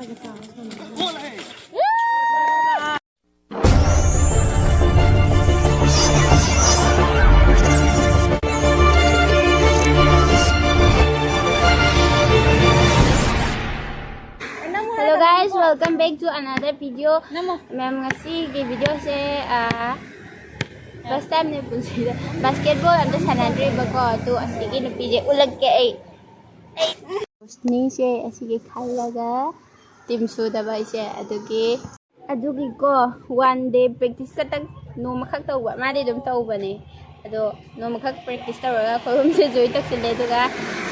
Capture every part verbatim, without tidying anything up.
Hello guys, welcome back to another video. ꯃꯦꯝ, ꯉꯁꯤꯒꯤ ꯚꯤꯗꯤꯑꯣꯁꯦ first ꯇꯥꯏꯝꯅꯦ ꯄꯨꯟꯁꯤꯗ basketball ꯑꯝꯇ ꯁꯥꯟꯅꯗ꯭ꯔꯤꯕꯀꯣ꯫ ꯑꯗꯨ ꯑꯁꯤꯒꯤ ꯅꯨꯄꯤꯁꯦ ꯎꯠꯂꯛꯀꯦ ꯑꯩ꯫ ꯅꯤꯁꯦ ꯑꯁꯤꯒꯤ ꯈꯜꯂꯒ ꯇꯤꯝ ꯁꯨꯗꯕ ꯑꯩꯁꯦ ꯑꯗꯨꯒꯤ꯫ ꯑꯗꯨꯒꯤꯀꯣ, ꯋꯥꯟ ꯗꯦ ꯄ꯭ꯔꯦꯛꯇꯤꯁ ꯈꯛꯇꯪ, ꯅꯣꯡꯃꯈꯛ ꯇꯧꯕ꯫ ꯃꯥꯗꯤ ꯑꯗꯨꯝ ꯇꯧꯕꯅꯦ꯫ ꯑꯗꯣ ꯅꯣꯡꯃꯈꯛ ꯄ꯭ꯔꯦꯛꯇꯤꯁ ꯇꯧꯔꯒ ꯑꯩꯈꯣꯏ ꯑꯍꯨꯝꯁꯦ ꯖꯣꯏꯟ ꯇꯧꯁꯤꯜꯂꯦ꯫ ꯑꯗꯨꯒ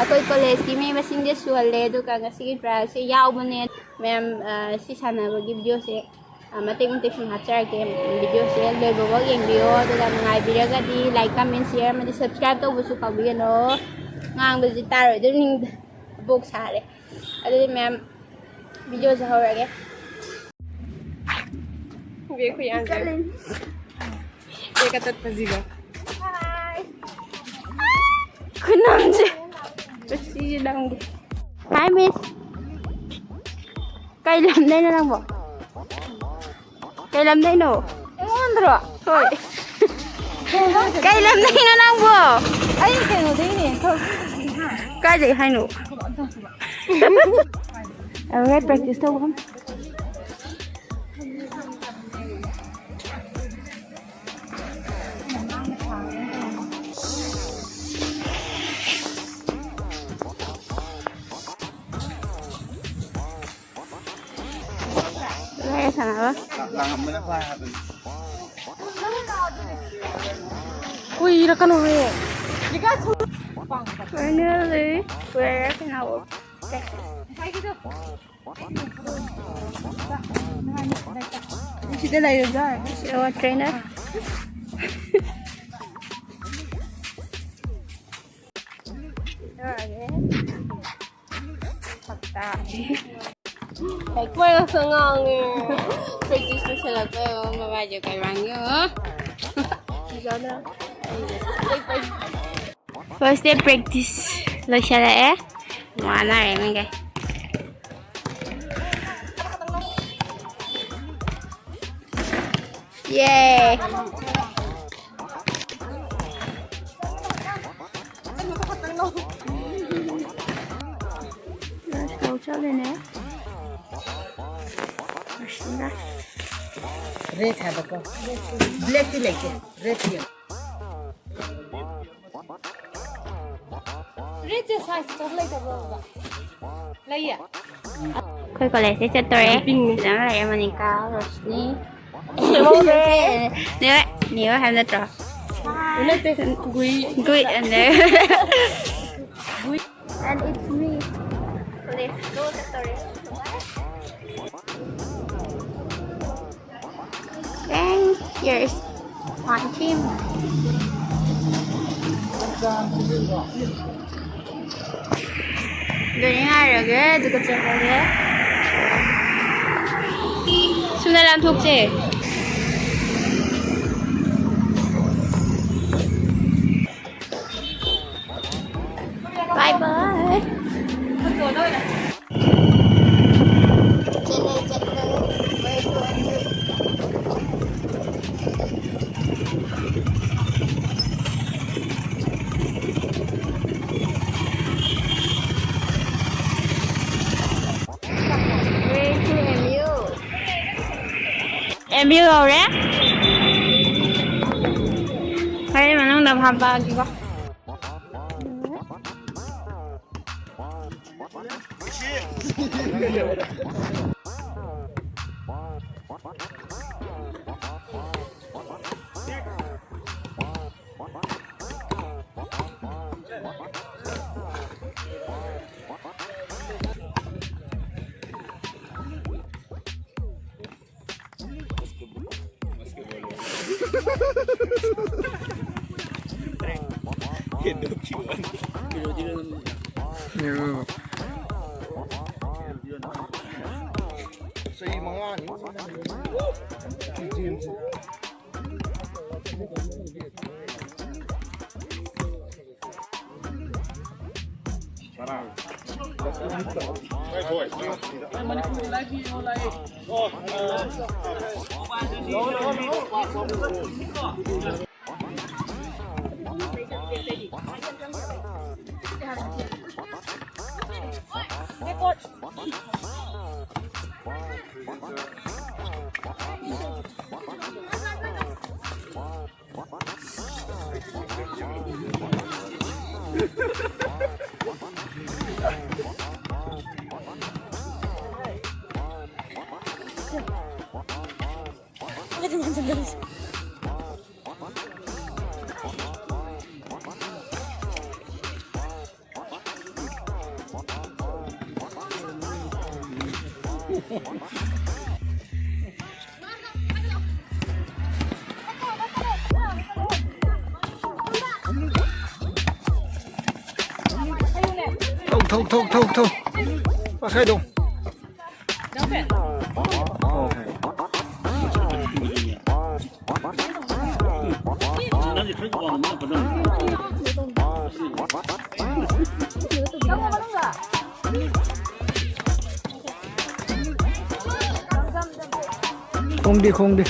ꯑꯩꯈꯣꯏ ꯀꯣꯂꯦꯖꯀꯤ ꯃꯤ ꯃꯁꯤꯡꯁꯦ ꯁꯨꯍꯜꯂꯦ꯫ ꯑꯗꯨꯒ ꯉꯁꯤꯒꯤ ꯇ꯭ꯔꯥꯏꯌꯦꯜꯁꯦ ꯌꯥꯎꯕꯅꯦ꯫ ꯃꯌꯥꯝ, ꯑ, ꯁꯤ ꯁꯥꯟꯅꯕꯒꯤ ꯚꯤꯗꯤꯑꯣꯁꯦ, ꯑ, ꯃꯇꯦꯛ ꯃꯇꯦꯛ ꯁꯨꯝ ꯍꯥꯞꯆꯔꯛꯀꯦ꯫ ꯚꯤꯗꯤꯑꯣꯁꯦ ꯂꯣꯏꯕꯐꯥꯎ ꯌꯦꯡꯕꯤꯌꯣ꯫ ꯑꯗꯨꯒ ꯅꯨꯡꯉꯥꯏꯕꯤꯔꯒꯗꯤ ꯂꯥꯏꯛ, ꯀꯃꯦꯟ, ꯁꯤꯌꯔ ꯑꯃꯗꯤ ꯁꯕꯁꯀ꯭ꯔꯥꯏꯕ ꯇꯧꯕꯁꯨ ꯀꯥꯎꯕꯤꯒꯅꯣ꯫ ꯉꯥꯡꯕꯁꯤ ꯇꯥꯔꯣꯏꯗꯣꯏ ꯅꯤꯡꯗ ꯕꯣꯛ ꯁꯥꯔꯦ꯫ ꯑꯗꯨꯗꯤ ꯃꯌꯥꯝ ꯚꯤꯗꯤꯑꯣꯁꯦ ꯍꯧꯔꯒꯦ꯫ ꯈꯨꯌꯥꯟꯁꯦ꯫ ꯆꯠꯂꯤꯅꯤ꯫ ꯀꯦꯛ ꯀꯛꯊꯠꯄꯁꯤꯒ꯫ ꯈꯨꯅꯝꯁꯦ꯫ ꯁꯤꯁꯦ ꯅꯪꯒꯤ꯫ Hi, miss. ꯀꯩ ꯂꯝꯗꯩꯅꯣ ꯅꯪꯕꯣ? ꯀꯩ ꯂꯝꯗꯩꯅꯣ? ꯑꯩꯉꯣꯟꯗꯔꯣ? ꯍꯣꯏ꯫ ꯀꯩ ꯂꯝꯗꯩꯅꯣ ꯅꯪꯕꯣ? ꯑꯩ ꯀꯩꯅꯣꯗꯩꯅꯦ꯫ ꯀꯥꯏꯗꯩ ꯍꯥꯏꯅꯣ? ꯑꯗꯨꯅꯦ ꯄ꯭ꯔꯦꯛꯇꯤꯁ ꯇꯧꯕ꯫ ꯂꯥꯏꯔ ꯁꯥꯟꯅꯔꯣꯏ꯫ ꯂꯥꯡꯉꯝꯕꯅ ꯐꯩ ꯍꯥꯏꯕꯅꯤ꯫ ꯀꯨꯏꯔꯛꯀꯅꯨꯍꯦ꯫ Finally, we're in our practice. ꯁꯤꯗ ꯂꯩꯔꯁꯨ ꯌꯥꯔꯦ꯫ Our trainer. ꯌꯧꯔꯛꯑꯒꯦ꯫ ꯁꯛꯇꯥꯁꯤ꯫ ꯍꯦꯛ ꯀꯣꯏꯔꯛꯇ ꯉꯥꯡꯉꯦ꯫ Practice ꯂꯣꯏꯁꯤꯜꯂꯛꯄ ꯌꯦꯡꯉꯣ, ꯃꯃꯥꯏꯁꯦ ꯀꯩ ꯃꯥꯡꯉꯤ ꯌꯦꯡꯉꯣ꯫ ꯐꯥꯔꯁ ꯗꯦ ꯄ꯭ꯔꯦꯛꯇꯤꯁ ꯂꯣꯏꯁꯤꯜꯂꯛꯑꯦ꯫ ꯋꯥꯅꯔꯦ ꯃꯤꯈꯩ꯫ Yay! Brush ꯇꯧ ꯆꯠꯂꯤꯅꯦ꯫ Brush, brush꯫ Red ꯍꯥꯏꯕꯀꯣ꯫ Blackꯇꯤ ꯂꯩꯇꯦ꯫ Redꯇꯤ ꯌꯦꯡꯉꯣ꯫ Redꯁꯦ size ꯑꯆꯧꯕ ꯂꯩꯇꯕ꯭ꯔꯣ ꯑꯗꯨꯗ? ꯂꯩꯌꯦ? ꯑꯩꯈꯣꯏ collegeꯁꯦ ꯆꯠꯇꯣꯔꯦ꯫ Pinkꯅꯤ꯫ ꯁꯤꯗ ꯑꯃ ꯂꯩꯔꯦ, ꯃꯣꯅꯤꯀꯥ, ꯔꯣꯁꯅꯤ꯫ ꯅꯦ, ꯅꯦ ꯍꯥꯏꯕ ꯅꯠꯇ꯭ꯔꯣ? ꯅꯠꯇꯦ, ꯒꯨꯏ꯫ ꯒꯨꯏ, and there. ꯒꯨꯏ꯫ And it's me. Let's go to Korea. And here's my team. ꯒꯥꯔꯤ ꯉꯥꯏꯔꯒꯦ, ꯑꯗꯨꯒ ꯆꯠꯂꯒꯦ꯫ ꯁꯨꯝꯅ ꯂꯥꯟꯊꯣꯛꯁꯦ꯫ Bye bye. M U ꯌꯧꯔꯦ꯫ ꯍꯣꯔꯦꯟ ꯃꯅꯨꯡꯗ ꯐꯝꯃꯛꯑꯒꯦꯀꯣ꯫ ꯆꯍꯤ ꯃꯉꯥꯅꯤ꯫ ꯊꯧ, ꯊꯧ, ꯊꯧ, ꯊꯧ, ꯊꯧ꯫ Pass ꯈꯥꯏꯗꯣ꯫ ꯈꯣꯡꯗꯦ, ꯈꯣꯡꯗꯦ꯫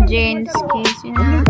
James Casey na.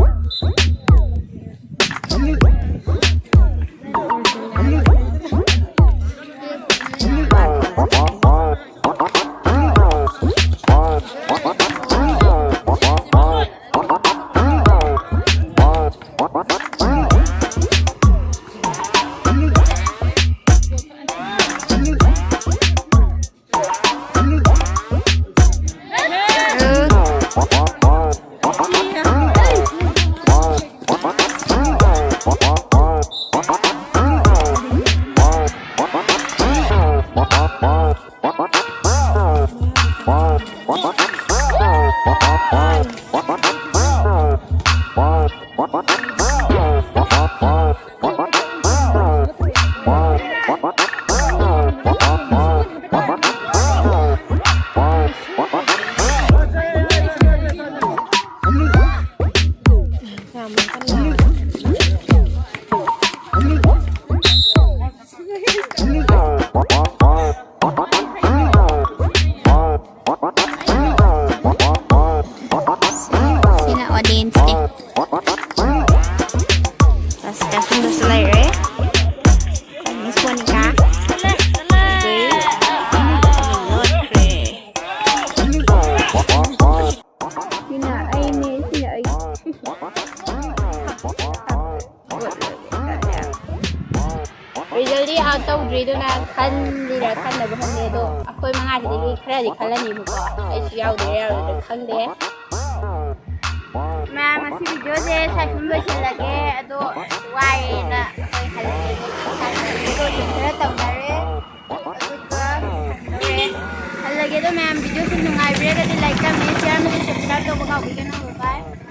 Sina audience din. Tapos, kasunod sa layer, eh. Miss Monica. Okay. Sina, ay, ni, sina, ay. Resultꯗꯤ out ꯇꯧꯗ꯭ꯔꯤ, ꯑꯗꯨꯅ ꯈꯜꯂꯤꯔꯥ ꯈꯟꯗꯕ ꯈꯪꯗꯦ꯫ ꯑꯗꯣ ꯑꯩꯈꯣꯏ ꯃꯉꯥꯁꯤꯗꯒꯤ ꯈꯔꯗꯤ ꯈꯜꯂꯅꯤꯕꯀꯣ꯫ ꯑꯩꯁꯨ ꯌꯥꯎꯗꯣꯏꯔꯥ ꯌꯥꯎꯔꯣꯏꯗ꯭ꯔꯥ ꯈꯪꯗꯦ꯫ ꯃꯌꯥꯝ, ꯉꯁꯤ videoꯁꯦ ꯁ꯭ꯋꯥꯏ ꯁꯨꯝ ꯂꯣꯏꯁꯤꯜꯂꯒꯦ꯫ ꯑꯗꯣ ꯋꯥꯏꯌꯦꯅ ꯑꯩꯈꯣꯏ ꯍꯜꯂꯒꯦ꯫ Photo shoot ꯈꯔ ꯇꯧꯅꯔꯦ꯫ ꯑꯗꯨꯒ ꯍꯜꯂꯦ꯫ ꯑꯗꯣ ꯃꯌꯥꯝ video ꯁꯤ ꯅꯨꯡꯉꯥꯏꯕꯤꯔꯒꯗꯤ like, comment, share ꯑꯃꯗꯤ subscribe ꯇꯧꯕ ꯀꯥꯎꯕꯤꯒꯅꯨ꯫ Bye bye꯫